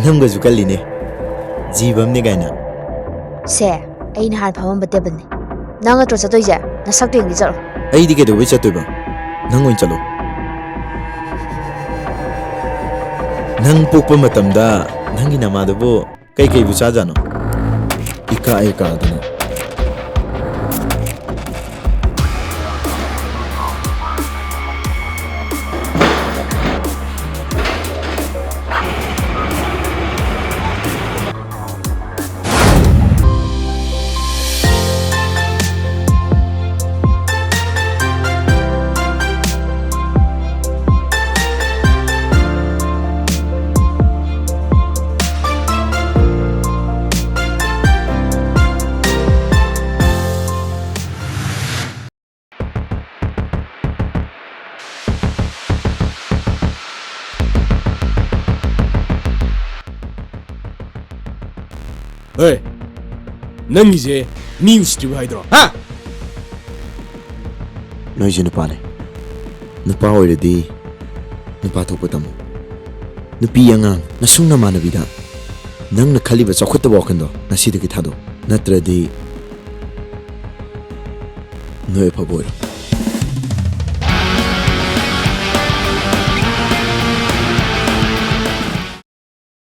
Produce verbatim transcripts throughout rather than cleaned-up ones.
ꯅꯪꯒꯁꯨ ꯀꯜꯂꯤꯅꯦ, ꯖꯤꯕ ꯑꯃꯅꯦ ꯀꯥꯏꯅ꯫ ꯁꯦ, ꯑꯩ ꯅꯍꯥꯟ ꯐꯝꯃꯝꯕ ꯇꯦꯕꯜꯅꯤ꯫ ꯅꯪ ꯅꯠꯇ꯭ꯔꯣ ꯆꯠꯇꯣꯏꯁꯦ? ꯅꯁꯛꯇꯣ ꯌꯦꯡꯒꯦ ꯆꯠꯂꯣ꯫ ꯑꯩꯗꯤ ꯀꯩꯗꯧꯕꯩ ꯆꯠꯇꯣꯏꯕ? ꯅꯪ ꯑꯣꯏꯅ ꯆꯠꯂꯣ꯫ ꯅꯪ ꯄꯣꯛꯄ ꯃꯇꯝꯗ ꯅꯪꯒꯤ ꯅꯃꯥꯗꯨꯕꯨ ꯀꯩꯀꯩꯕꯨ ꯆꯥꯖꯥꯠꯅꯣ? ꯏꯀꯥ ꯏꯀꯥꯗꯅ꯫ ꯍꯣꯏ, ꯅꯪꯒꯤꯁꯦ ꯃꯤ ꯎꯁꯤꯠꯇ꯭ꯔꯤꯕ ꯍꯥꯏꯗ꯭ꯔꯣ? ꯍꯥ? ꯅꯣꯏꯁꯦ ꯅꯨꯄꯥꯅꯦ꯫ ꯅꯨꯄꯥ ꯑꯣꯏꯔꯗꯤ ꯅꯨꯄꯥ ꯊꯣꯛꯄ ꯇꯝꯃꯨ꯫ ꯅꯨꯄꯤ ꯑꯉꯥꯡ ꯅꯁꯨꯡ ꯅꯃꯥꯟꯅꯕꯤꯗ ꯅꯪꯅ ꯈꯜꯂꯤꯕ ꯆꯥꯎꯈꯠꯇꯕ ꯋꯥꯈꯜꯗꯣ ꯉꯁꯤꯗꯒꯤ ꯊꯥꯗꯣꯛꯎ꯫ ꯅꯠꯇ꯭ꯔꯗꯤ ꯅꯣꯏ ꯑꯐꯕ ꯑꯣꯏꯔꯣꯏ꯫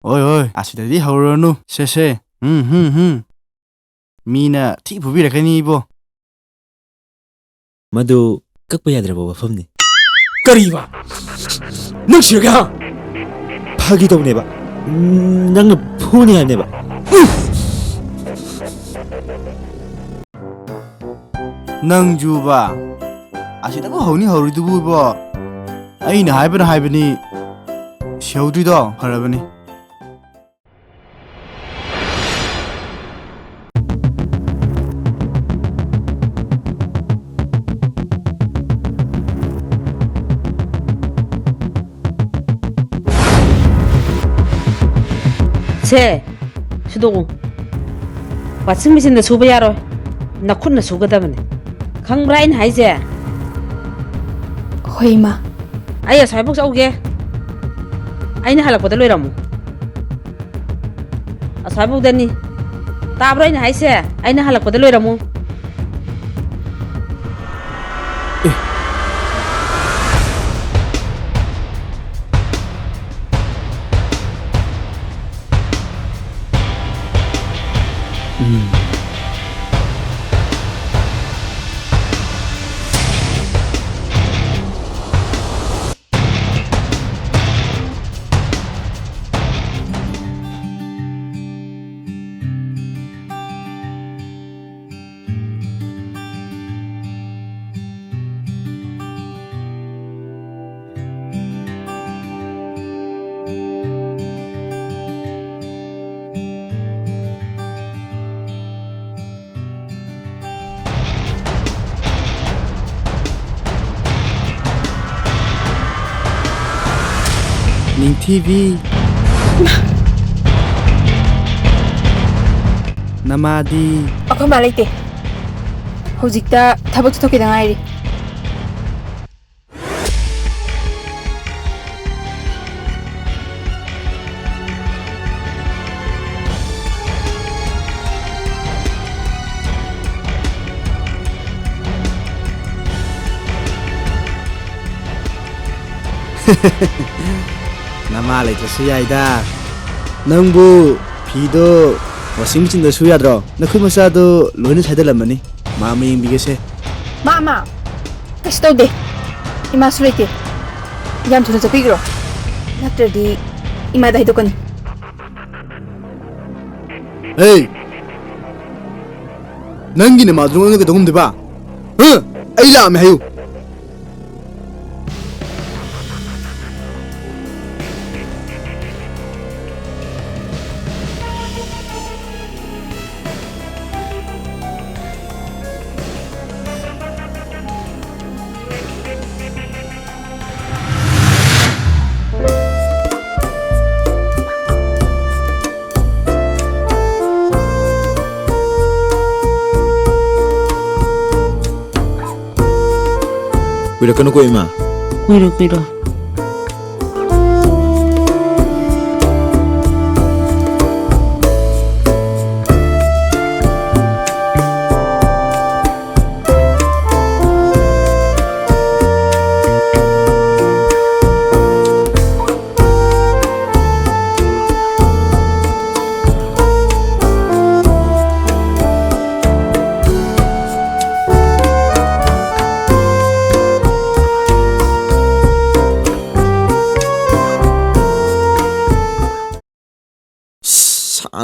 ꯍꯣꯏ, ꯍꯣꯏ, ꯑꯁꯤꯗꯗꯤ ꯍꯧꯔꯨꯔꯅꯨ꯫ ꯁꯦ, ꯁꯦ꯫ ꯎꯝ, ꯍꯨꯝ, ꯍꯨꯝ꯫ ꯃꯤꯅ ꯊꯤ ꯐꯨꯕꯤꯔꯛꯀꯅꯤ ꯏꯕꯣ꯫ ꯃꯗꯨ ꯀꯛꯄ ꯌꯥꯗ꯭ꯔꯕ ꯋꯥꯐꯝꯅꯤ꯫ ꯀꯔꯤꯕ? ꯅꯪ ꯁꯤꯔꯒꯦ, ꯍꯥ? ꯐꯥꯒꯤ ꯇꯧꯕꯅꯦꯕ꯫ ꯎꯝ, ꯅꯪꯅ ꯐꯨꯅꯤ ꯍꯥꯏꯕꯅꯦꯕ꯫ ꯎꯝ! ꯅꯪꯖꯨꯕ꯫ ꯑꯁꯤꯗꯕꯨ ꯍꯧꯅꯤ ꯍꯧꯔꯤꯗꯨꯕꯨ ꯏꯕꯣ꯫ ꯑꯩꯅ ꯍꯥꯏꯕꯅ ꯍꯥꯏꯕꯅꯤ꯫ ꯁꯤꯍꯧꯗ꯭ꯔꯤꯗꯣ ꯐꯔꯕꯅꯤ꯫ ꯁꯦ, ꯁꯨꯗꯣꯛꯎ꯫ ꯋꯥꯁꯤꯡ ꯃꯦꯆꯤꯟꯗ ꯁꯨꯕ ꯌꯥꯔꯣꯏ꯫ ꯅꯈꯨꯠꯅ ꯁꯨꯒꯗꯕꯅꯦ꯫ ꯈꯪꯕ꯭ꯔꯥ ꯑꯩꯅ ꯍꯥꯏꯁꯦ? ꯍꯣꯏ, ꯏꯃꯥ꯫ ꯑꯩ ꯑꯁ꯭ꯋꯥꯏꯐꯥꯎ ꯆꯠꯎꯒꯦ꯫ ꯑꯩꯅ ꯍꯜꯂꯛꯄꯗ ꯂꯣꯏꯔꯝꯃꯨ꯫ ꯁ꯭ꯋꯥꯏꯐꯥꯎꯗꯅꯤ꯫ ꯇꯥꯕ꯭ꯔꯣ ꯑꯩꯅ ꯍꯥꯏꯁꯦ? ꯑꯩꯅ ꯍꯜꯂꯛꯄꯗ ꯂꯣꯏꯔꯝꯃꯨ꯫ ꯅꯤꯡꯊꯤꯕꯤ꯫ ꯅꯃꯥꯗꯤ? ꯑꯩꯈꯣꯏ ꯃꯥ ꯂꯩꯇꯦ꯫ ꯍꯧꯖꯤꯛꯇ ꯊꯕꯛ ꯆꯠꯊꯣꯛꯈꯤꯗ ꯉꯥꯏꯔꯤ꯫ ꯅꯃꯥ ꯂꯩꯇ꯭ꯔꯁꯨ ꯌꯥꯏꯗ꯫ ꯅꯪꯕꯨ ꯐꯤꯗꯣ washing machineꯗ ꯁꯨ ꯌꯥꯗ꯭ꯔꯣ? ꯅꯈꯨꯠ ꯃꯆꯥꯗꯣ ꯂꯣꯏꯅ ꯁꯥꯏꯗꯠꯂꯝꯃꯅꯤ꯫ ꯃꯥ ꯑꯃ ꯌꯦꯡꯕꯤꯒꯦꯁꯦ꯫ ꯃꯥ, ꯃꯥ, ꯀꯩꯁꯨ ꯇꯧꯗꯦ꯫ ꯏꯃꯥꯁꯨ ꯂꯩꯇꯦ꯫ ꯌꯥꯝ ꯊꯨꯅ ꯆꯠꯄꯤꯈ꯭ꯔꯣ꯫ ꯅꯠꯇ꯭ꯔꯗꯤ ꯏꯃꯥꯗ ꯍꯥꯏꯗꯣꯛꯀꯅꯤ꯫ ꯍꯦ! ꯅꯪꯒꯤ ꯅꯃꯥꯗꯨꯅ ꯑꯩꯉꯣꯟꯗ ꯀꯩꯗꯧ ꯉꯝꯗꯣꯏꯕ? ꯍꯥ? ꯑꯩ ꯂꯥꯛꯑꯝꯃꯦ ꯍꯥꯏꯌꯨ꯫ ꯀꯨꯏꯔꯛꯀꯅꯨꯀꯣ, ꯏꯃꯥ꯫ ꯀꯨꯏꯔꯣꯏ, ꯀꯨꯏꯔꯣꯏ꯫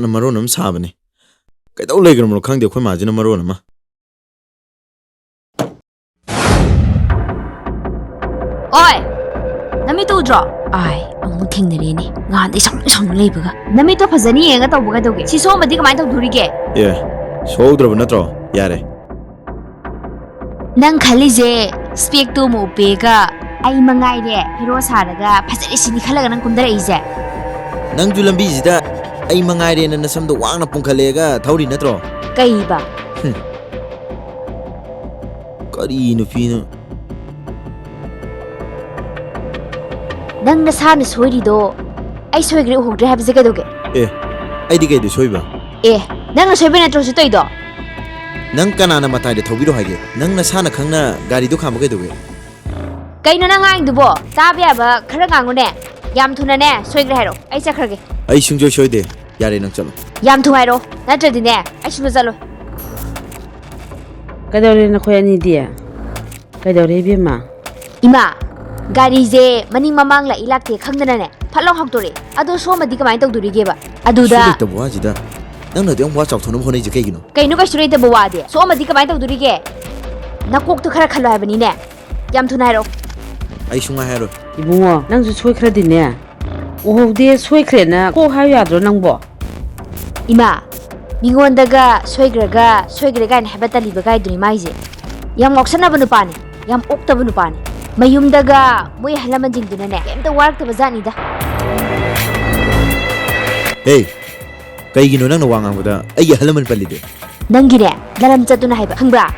ꯃꯔꯣꯟ ꯑꯃ ꯁꯥꯕꯅꯤ꯫ ꯀꯩꯗꯧ ꯂꯩꯈ꯭ꯔꯕꯅꯣ ꯈꯪꯗꯦ ꯑꯩꯈꯣꯏ ꯃꯥꯁꯤꯅ ꯃꯔꯣꯟ ꯑꯃ꯫ ꯑꯣꯏ! ꯅꯃꯤꯠꯇꯣ ꯎꯗ꯭ꯔꯣ? ꯑꯥꯏ, ꯑꯃꯨꯛ ꯊꯦꯡꯅꯔꯦꯅꯦ꯫ ꯉꯍꯥꯟꯗꯩ ꯁꯥꯎꯅꯤꯡ ꯁꯥꯎꯅꯤꯡ ꯂꯩꯕꯒ꯫ ꯅꯃꯤꯠꯇꯣ ꯐꯖꯅꯤ ꯌꯦꯡꯉ ꯇꯧꯕ ꯀꯩꯗꯧꯒꯦ? ꯁꯤ ꯁꯣꯛꯑꯝꯃꯗꯤ ꯀꯃꯥꯏꯅ ꯇꯧꯗꯣꯔꯤꯒꯦ? ꯑꯦ, ꯁꯣꯛꯍꯧꯗ꯭ꯔꯕ ꯅꯠꯇ꯭ꯔꯣ? ꯌꯥꯔꯦ꯫ ꯅꯪ ꯈꯜꯂꯤꯁꯦ ꯏꯁꯄꯦꯛꯇꯣ ꯑꯃ ꯎꯞꯄꯦꯒ ꯑꯩ ꯃꯉꯥꯏꯔꯦ ꯍꯦꯔꯣ ꯁꯥꯔꯒ ꯐꯖꯔꯦ ꯁꯤꯅꯤ ꯈꯜꯂꯒ ꯅꯪ ꯀꯨꯝꯗꯔꯛꯏꯁꯦ? ꯅꯪꯁꯨ ꯂꯝꯕꯤꯁꯤꯗ ꯑꯩ ꯃꯉꯥꯏꯔꯦꯅ ꯅꯁꯝꯗꯣ ꯋꯥꯡꯅ ꯄꯨꯡꯈꯠꯂꯛꯑꯒ ꯊꯧꯔꯤ ꯅꯠꯇ꯭ꯔꯣ? ꯀꯩꯕ? ꯀꯔꯤ ꯅꯨꯄꯤꯅꯣ? ꯅꯪ ꯅꯁꯥꯅ ꯁꯣꯏꯔꯤꯗꯣ ꯑꯩ ꯁꯣꯏꯈ꯭ꯔꯦ ꯎꯍꯧꯗ꯭ꯔꯦ ꯍꯥꯏꯕꯁꯦ ꯀꯩꯗꯧꯒꯦ? ꯑꯦ, ꯑꯩꯗꯤ ꯀꯩꯗ ꯁꯣꯏꯕ? ꯑꯦ, ꯅꯪꯅ ꯁꯣꯏꯕ ꯅꯠꯇ꯭ꯔꯣ ꯁꯤ ꯇꯧꯏꯗꯣ? ꯅꯪ ꯀꯅꯥꯅ ꯃꯇꯥꯏꯗ ꯊꯧꯕꯤꯔꯣ ꯍꯥꯏꯒꯦ? ꯅꯪ ꯅꯁꯥꯅ ꯈꯪꯅ ꯒꯥꯔꯤꯗꯣ ꯈꯥꯝꯕ ꯀꯩꯗꯧꯒꯦ? ꯀꯩꯅꯣ ꯅꯪ ꯉꯥꯡꯉꯤꯗꯨꯕꯣ? ꯆꯥꯕ ꯌꯥꯕ ꯈꯔ ꯉꯥꯡꯉꯨꯅꯦ꯫ ꯌꯥꯝ ꯊꯨꯅꯅꯦ ꯁꯣꯏꯈ꯭ꯔꯦ ꯍꯥꯏꯔꯣ꯫ ꯑꯩ ꯆꯠꯈ꯭ꯔꯒꯦ꯫ ꯑꯩ ꯁꯨꯡꯁꯣꯏ ꯁꯣꯏꯗꯦ꯫ ꯌꯥꯔꯦ, ꯅꯪ ꯆꯠꯂꯣ꯫ ꯌꯥꯝ ꯊꯨ ꯍꯥꯏꯔꯣ, ꯅꯠꯇ꯭ꯔꯗꯤꯅꯦ ꯑꯩ ꯁꯨꯡꯆꯠ ꯆꯠꯂꯣꯏ꯫ ꯀꯩꯗꯧꯔꯦ ꯅꯈꯣꯏ ꯑꯅꯤꯗꯤ? ꯀꯩꯗꯧꯔꯦ ꯏꯕꯦꯝꯃ? ꯏꯃꯥ, ꯒꯥꯔꯤꯁꯦ ꯃꯅꯤꯡ ꯃꯃꯥꯡ ꯂꯥꯛꯏ ꯂꯥꯛꯇꯦ ꯈꯪꯗꯅꯅꯦ ꯐꯠ ꯂꯥꯎ ꯍꯥꯡꯇꯣꯔꯛꯑꯦ꯫ ꯑꯗꯣ ꯁꯣꯝꯃꯗꯤ ꯀꯃꯥꯏꯅ ꯇꯧꯗꯣꯔꯤꯒꯦꯕ? ꯑꯗꯨꯗ ꯀꯩꯁꯨ ꯂꯩꯇꯕ ꯋꯥꯁꯤꯗ ꯅꯪꯅ ꯑꯗꯨ ꯌꯥꯝ ꯋꯥ ꯆꯥꯎꯊꯣꯛꯅꯕ ꯍꯣꯠꯅꯩꯁꯦ ꯀꯩꯒꯤꯅꯣ? ꯀꯩꯅꯣ ꯀꯩꯁꯨ ꯂꯩꯇꯕ ꯋꯥꯗꯤ? ꯁꯣꯝꯃꯗꯤ ꯀꯃꯥꯏꯅ ꯇꯧꯗꯣꯔꯤꯒꯦ? ꯅꯀꯣꯛꯇꯣ ꯈꯔ ꯈꯜꯂꯣ ꯍꯥꯏꯕꯅꯤꯅꯦ꯫ ꯌꯥꯝ ꯊꯨꯅ ꯍꯥꯏꯔꯛꯑꯣ꯫ ꯑꯩ ꯁꯨꯡꯉꯥꯏ ꯍꯥꯏꯔꯣꯏ꯫ ꯏꯕꯨꯡꯉꯣ, ꯅꯪꯁꯨ ꯁꯣꯏꯈ꯭ꯔꯗꯤꯅꯦ, ꯎꯍꯧꯗꯦ ꯁꯣꯏꯈ꯭ꯔꯦꯅ ꯀꯣꯛ ꯍꯥꯏꯌꯨ ꯌꯥꯗ꯭ꯔꯣ ꯅꯪꯕꯣ? ꯏꯃꯥ, ꯃꯤꯉꯣꯟꯗꯒ ꯁꯣꯏꯈ꯭ꯔꯒ ꯁꯣꯏꯈ꯭ꯔꯦ ꯀꯥꯏꯅ ꯍꯥꯏꯕ ꯇꯜꯂꯤꯕ ꯀꯥꯏꯗꯨꯅꯤ ꯃꯥꯏꯁꯦ꯫ ꯌꯥꯝ ꯉꯥꯎꯁꯟꯅꯕ ꯅꯨꯄꯥꯅꯤ, ꯌꯥꯝ ꯑꯣꯛꯇꯕ ꯅꯨꯄꯥꯅꯤ꯫ ꯃꯌꯨꯝꯗꯒ ꯃꯣꯏ ꯑꯍꯜ ꯂꯃꯟꯁꯤꯡꯗꯨꯅꯅꯦ ꯀꯩꯝꯇ ꯋꯥꯔꯛꯇꯕ ꯖꯥꯠꯅꯤꯗ꯫ ꯍꯦ, ꯀꯩꯒꯤꯅꯣ ꯅꯪꯅ ꯋꯥ ꯉꯥꯡꯕꯗ ꯑꯩꯒꯤ ꯑꯍꯜ ꯂꯃꯟ ꯄꯜꯂꯤꯗꯤ? ꯅꯪꯒꯤꯅꯦ ꯅꯔꯝ ꯆꯠꯇꯨꯅ ꯍꯥꯏꯕ, ꯈꯪꯕ꯭ꯔꯥ?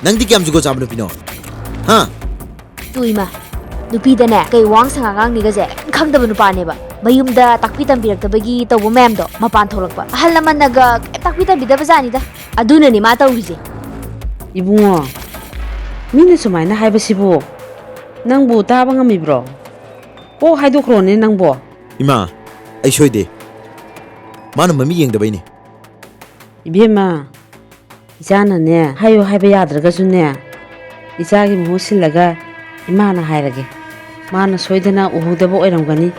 ꯅꯪꯗꯤ ꯀꯌꯥꯝ ꯖꯨꯒꯣꯠ ꯆꯥꯕ ꯅꯨꯄꯤꯅꯣ? ꯍꯥ? ꯇꯨ ꯏꯃꯥ, ꯅꯨꯄꯤꯗꯅꯦ ꯀꯩ ꯋꯥꯉꯥꯡ ꯁꯉꯥꯡ ꯉꯥꯡꯅꯤꯒꯁꯦ ꯀꯩꯝ ꯈꯪꯗꯕ ꯅꯨꯄꯥꯅꯦꯕ꯫ ꯃꯌꯨꯝꯗ ꯇꯥꯛꯄꯤ ꯇꯝꯕꯤꯔꯛꯇꯕꯒꯤ ꯇꯧꯕ ꯃꯌꯥꯝꯗꯣ ꯃꯄꯥꯟ ꯊꯣꯛꯂꯛꯄ꯫ ꯑꯍꯜ ꯂꯃꯟꯅꯒ ꯀꯩꯝ ꯇꯥꯛꯄꯤ ꯇꯝꯕꯤꯗꯕ ꯖꯥꯠꯅꯤꯗ꯫ ꯑꯗꯨꯅꯅꯦ ꯃꯥ ꯇꯧꯔꯤꯁꯦ꯫ ꯏꯕꯨꯡꯉꯣ, ꯃꯤꯅ ꯁꯨꯃꯥꯏꯅ ꯍꯥꯏꯕꯁꯤꯕꯨ ꯅꯪꯕꯨ ꯇꯥꯕ ꯉꯝꯃꯤꯕ꯭ꯔꯣ? ꯀꯣꯛ ꯍꯥꯏꯗꯣꯛꯈ꯭ꯔꯣꯅꯦ ꯅꯪꯕꯣ꯫ ꯏꯃꯥ, ꯑꯩ ꯁꯣꯏꯗꯦ꯫ ꯃꯥꯅ ꯃꯃꯤꯠ ꯌꯦꯡꯗꯕꯩꯅꯦ꯫ ꯏꯕꯦꯝꯃ, ꯏꯆꯥꯅꯅꯦ ꯍꯥꯏꯌꯨ ꯍꯥꯏꯕ ꯌꯥꯗ꯭ꯔꯒꯁꯨꯅꯦ, ꯏꯆꯥꯒꯤ ꯃꯍꯨꯠ ꯁꯤꯜꯂꯒ ꯏꯃꯥꯅ ꯍꯥꯏꯔꯒꯦ꯫ ꯃꯥꯅ ꯁꯣꯏꯗꯅ ꯎꯍꯧꯗꯕ ꯑꯣꯏꯔꯝꯒꯅꯤ꯫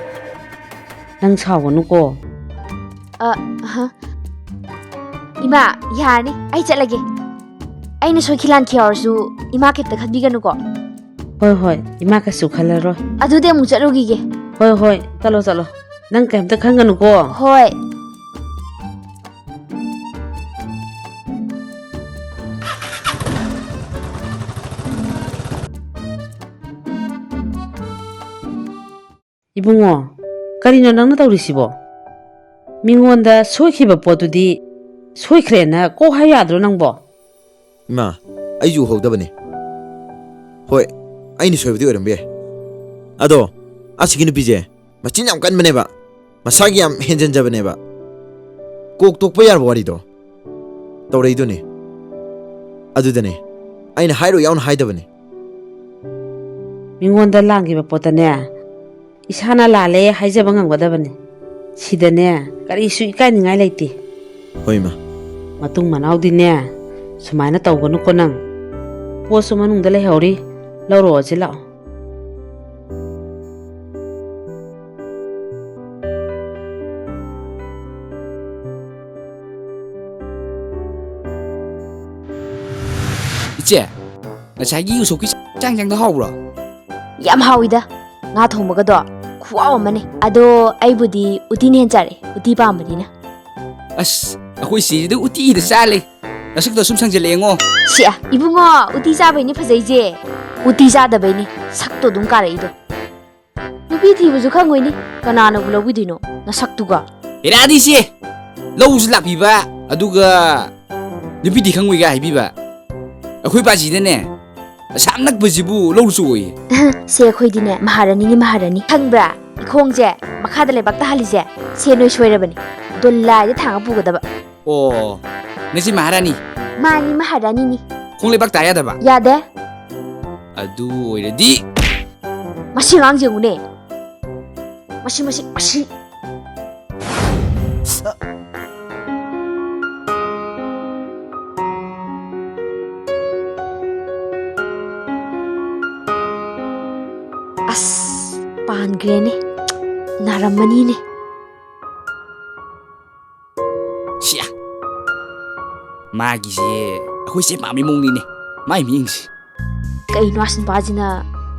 ꯅꯪ ꯁꯥꯎꯒꯅꯨꯀꯣ꯫ ꯑ, ꯑꯍ꯫ ꯏꯃꯥ, ꯌꯥꯔꯅꯤ, ꯑꯩ ꯆꯠꯂꯒꯦ꯫ ꯑꯩꯅ ꯁꯣꯏꯈꯤ ꯂꯥꯟꯈꯤ ꯌꯥꯎꯔꯁꯨ ꯏꯃꯥ ꯀꯩꯝꯇ ꯈꯟꯕꯤꯒꯅꯨꯀꯣ꯫ ꯍꯣꯏ, ꯍꯣꯏ, ꯏꯃꯥ ꯀꯩꯁꯨ ꯈꯜꯂꯔꯣꯏ꯫ ꯑꯗꯨꯗꯤ ꯑꯃꯨꯛ ꯆꯠꯂꯨꯈꯤꯒꯦ꯫ ꯍꯣꯏ, ꯍꯣꯏ, ꯆꯠꯂꯣ, ꯆꯠꯂꯣ꯫ ꯅꯪ ꯀꯩꯝꯇ ꯈꯟꯒꯅꯨꯀꯣ꯫ ꯍꯣꯏ꯫ ꯏꯕꯨꯡꯉꯣ, ꯀꯔꯤꯅꯣ ꯅꯪꯅ ꯇꯧꯔꯤꯁꯤꯕꯣ? ꯃꯤꯉꯣꯟꯗ ꯁꯣꯏꯈꯤꯕ ꯄꯣꯠꯇꯨꯗꯤ ꯁꯣꯏꯈ꯭ꯔꯦꯅ ꯀꯣꯛ ꯍꯥꯏ ꯌꯥꯗ꯭ꯔꯣ ꯅꯪꯕꯣ? ꯏꯃꯥ, ꯑꯩꯁꯨ ꯎꯍꯧꯗꯕꯅꯦ꯫ ꯍꯣꯏ, ꯑꯩꯅ ꯁꯣꯏꯕꯗꯤ ꯑꯣꯏꯔꯝꯕ ꯌꯥꯏ꯫ ꯑꯗꯣ, ꯑꯁꯤꯒꯤ ꯅꯨꯄꯤꯁꯦ ꯃꯆꯤꯟ ꯌꯥꯝ ꯀꯟꯕꯅꯦꯕ, ꯃꯁꯥꯒꯤ ꯌꯥꯝ ꯍꯦꯟꯖꯟꯖꯕꯅꯦꯕ꯫ ꯀꯣꯛ ꯇꯣꯛꯄ ꯌꯥꯔꯕ ꯋꯥꯔꯤꯗꯣ ꯇꯧꯔꯛꯏꯗꯨꯅꯦ꯫ ꯑꯗꯨꯗꯅꯦ ꯑꯩꯅ ꯍꯥꯏꯔꯣ ꯌꯥꯎꯅ ꯍꯥꯏꯗꯕꯅꯦ꯫ ꯃꯤꯉꯣꯟꯗ ꯂꯥꯟꯈꯤꯕ ꯄꯣꯠꯇꯅꯦ, ꯏꯁꯥꯅ ꯂꯥꯜꯂꯦ ꯍꯥꯏꯖꯕ ꯉꯝꯒꯗꯕꯅꯤ꯫ ꯁꯤꯗꯅꯦ, ꯀꯔꯤꯁꯨ ꯏꯀꯥꯏꯅꯤꯡꯉꯥꯏ ꯂꯩꯇꯦ꯫ ꯍꯣꯏ, ꯏꯃꯥ꯫ ꯃꯇꯨꯡ ꯃꯅꯥꯎꯗꯤꯅꯦ, ꯁꯨꯃꯥꯏꯅ ꯇꯧꯒꯅꯨꯀꯣ ꯅꯪ꯫ ꯄꯣꯠꯁꯨ ꯃꯅꯨꯡꯗ ꯂꯩꯍꯧꯔꯤ, ꯂꯧꯔꯛꯑꯣꯁꯤ ꯂꯥꯛꯑꯣ꯫ ꯏꯆꯦ, ꯉꯁꯥꯏꯒꯤ ꯎꯁꯣꯞꯀꯤ ꯆꯥꯛ ꯏꯟꯖꯥꯡꯗꯣ ꯍꯥꯎꯕ꯭ꯔꯣ? ꯌꯥꯝ ꯍꯥꯎꯋꯤꯗ꯫ ꯉꯥ ꯊꯣꯡꯕꯒꯗꯣ ꯈꯨꯍꯥꯎ ꯑꯃꯅꯦ꯫ ꯑꯗꯣ ꯑꯩꯕꯨꯗꯤ ꯎꯇꯤꯅ ꯍꯦꯟ ꯆꯥꯔꯦ, ꯎꯇꯤ ꯄꯥꯝꯕꯅꯤꯅ꯫ ꯑꯁ, ꯑꯩꯈꯣꯏ ꯆꯦꯁꯤꯗ ꯎꯇꯤꯗ ꯆꯥ ꯂꯩ꯫ ꯅꯁꯛꯇꯣ ꯁꯨꯝ ꯁꯪꯖꯜꯂꯛꯑꯦꯉꯣ꯫ ꯁꯤ, ꯏꯕꯨꯡꯉꯣ, ꯎꯇꯤ ꯆꯥꯕꯩꯅꯦ ꯐꯖꯩꯁꯦ꯫ ꯎꯇꯤ ꯆꯥꯗꯕꯩꯅꯦ ꯁꯛꯇꯣ ꯑꯗꯨꯝ ꯀꯥꯔꯛꯏꯗꯣ꯫ ꯅꯨꯄꯤ ꯊꯤꯕꯁꯨ ꯈꯪꯉꯣꯏꯅꯦ, ꯀꯅꯥꯅꯕꯨ ꯂꯧꯕꯤꯗꯣꯏꯅꯣ ꯅꯁꯛꯇꯨꯒ? ꯍꯦꯔꯥꯗꯤ ꯏꯆꯦ, ꯂꯧꯁꯨ ꯂꯥꯛꯄꯤꯕ, ꯑꯗꯨꯒ ꯅꯨꯄꯤ ꯊꯤ ꯈꯪꯉꯣꯏꯒ ꯍꯥꯏꯕꯤꯕ꯫ ꯑꯩꯈꯣꯏ ꯄꯥꯖꯤꯅꯅꯦ, ꯑꯁꯥꯝ ꯅꯛꯄꯁꯤꯕꯨ ꯂꯧ ꯆꯣꯛꯑꯣꯏ꯫ ꯁꯦ, ꯑꯩꯈꯣꯏꯗꯤꯅꯦ ꯃꯍꯥꯔꯥꯅꯤꯅꯤ, ꯃꯍꯥꯔꯥꯅꯤ꯫ ꯈꯪꯕ꯭ꯔꯥ? ꯏꯈꯣꯡꯁꯦ ꯃꯈꯥꯗ ꯂꯩꯕꯥꯛ ꯇꯥꯍꯜꯂꯤꯁꯦ, ꯁꯦ ꯅꯣꯏ ꯁꯣꯏꯔꯕꯅꯤ꯫ ꯗꯣꯂꯥꯏꯗ ꯊꯥꯡꯉ ꯄꯨꯒꯗꯕ꯫ ꯑꯣ, ꯅꯆꯦ ꯃꯍꯥꯔꯥꯅꯤ? ꯃꯥꯅꯤ, ꯃꯍꯥꯔꯥꯅꯤꯅꯤ꯫ ꯈꯣꯡ ꯂꯩꯕꯥꯛ ꯇꯥ ꯌꯥꯗꯕ? ꯌꯥꯗꯦ꯫ ꯑꯗꯨ ꯑꯣꯏꯔꯗꯤ ꯃꯁꯤ ꯑꯉꯥꯡꯁꯦ ꯌꯦꯡꯉꯨꯅꯦ꯫ ꯃꯁꯤ, ꯃꯁꯤ, ꯃꯁꯤ꯫ ꯑꯁ, ꯄꯥꯟꯈ꯭ꯔꯦꯅꯦ꯫ ꯅꯥꯔꯝꯃꯅꯤꯅꯦ꯫ ꯃꯥꯒꯤꯁꯦ ꯑꯩꯈꯣꯏ ꯆꯦ ꯄꯥꯝꯃꯤ ꯃꯑꯣꯡꯅꯤꯅꯦ, ꯃꯥꯏ ꯃꯤꯠꯌꯦꯡꯁꯦ꯫ ꯀꯩꯅꯣ ꯑꯁꯤ ꯅꯨꯄꯥꯁꯤꯅ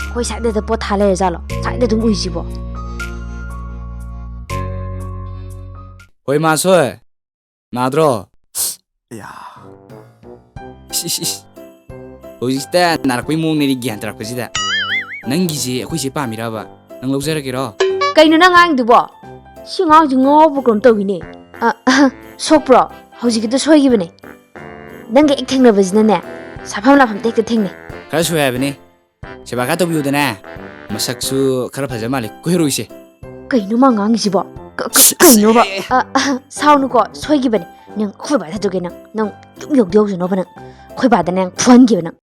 ꯑꯩꯈꯣꯏ ꯁꯥꯏꯗꯗ ꯄꯣꯠ ꯊꯥ ꯂꯩꯔꯖꯥꯠꯂꯣ? ꯁꯥꯏꯗ ꯑꯗꯨꯝ ꯎꯏꯁꯤꯕꯣ? ꯍꯣꯏ, ꯃꯥꯁꯣꯏ꯫ ꯅꯥꯗ꯭ꯔꯣ? ꯑꯌꯥ꯫ ꯏꯁ, ꯏꯁ, ꯏꯁ꯫ ꯍꯧꯖꯤꯛꯇ ꯅꯥꯔꯛꯄꯩ ꯃꯑꯣꯡꯅꯦ ꯒ꯭ꯌꯥꯟ ꯇꯥꯔꯛꯄꯁꯤꯗ꯫ ꯅꯪꯒꯤꯁꯦ ꯑꯩꯈꯣꯏ ꯆꯦ ꯄꯥꯝꯃꯤꯔꯕ? ꯅꯪ ꯂꯧꯖꯔꯒꯦꯔꯣ? ꯀꯩꯅꯣ ꯅꯪ ꯉꯥꯡꯉꯤꯗꯨꯕꯣ? ꯁꯤ ꯑꯉꯥꯡꯁꯤ ꯉꯥꯎꯕ ꯀꯩꯅꯣꯝ ꯇꯧꯋꯤꯅꯦ꯫ ꯑ, ꯑꯍ, ꯁꯣꯛꯄ꯭ꯔꯣ? ꯍꯧꯖꯤꯛꯀꯤꯗꯣ ꯁꯣꯏꯈꯤꯕꯅꯦ꯫ ꯅꯪꯒ ꯍꯦꯛ ꯊꯦꯡꯅꯕꯁꯤꯅꯅꯦ, ꯁꯥꯐꯝ ꯂꯥꯐꯝꯗ ꯍꯦꯛꯇ ꯊꯦꯡꯅꯩ꯫ ꯈꯔ ꯁꯣꯏ ꯍꯥꯏꯕꯅꯤ꯫ ꯁꯦꯕꯥ ꯈꯔ ꯇꯧꯕꯤꯌꯨꯗꯅ꯫ ꯃꯁꯛꯁꯨ ꯈꯔ ꯐꯖ ꯃꯥꯜꯂꯤ꯫ ꯀꯣꯏꯔꯨꯁꯦ꯫ ꯀꯩꯅꯣ ꯃꯥ ꯉꯥꯡꯉꯤꯁꯤꯕꯣ? ꯀ-, ꯀ-, ꯀꯩꯅꯣꯕ? ꯑ, ꯑ, ꯁꯥꯎꯅꯨꯀꯣ, ꯁꯣꯏꯈꯤꯕꯅꯦ꯫ ꯅꯪ ꯑꯩꯈꯣꯏ ꯕꯥꯗ ꯍꯥꯏꯗꯣꯛꯀꯦ ꯅꯪ꯫ ꯅꯪ ꯌꯨꯝ ꯌꯧꯗꯤ ꯌꯧꯁꯅꯣꯕ ꯅꯪ꯫ ꯑꯩꯈꯣꯏ ꯕꯥꯗꯅꯦ ꯅꯪ ꯐꯨꯍꯟꯈꯤꯕ ꯅꯪ꯫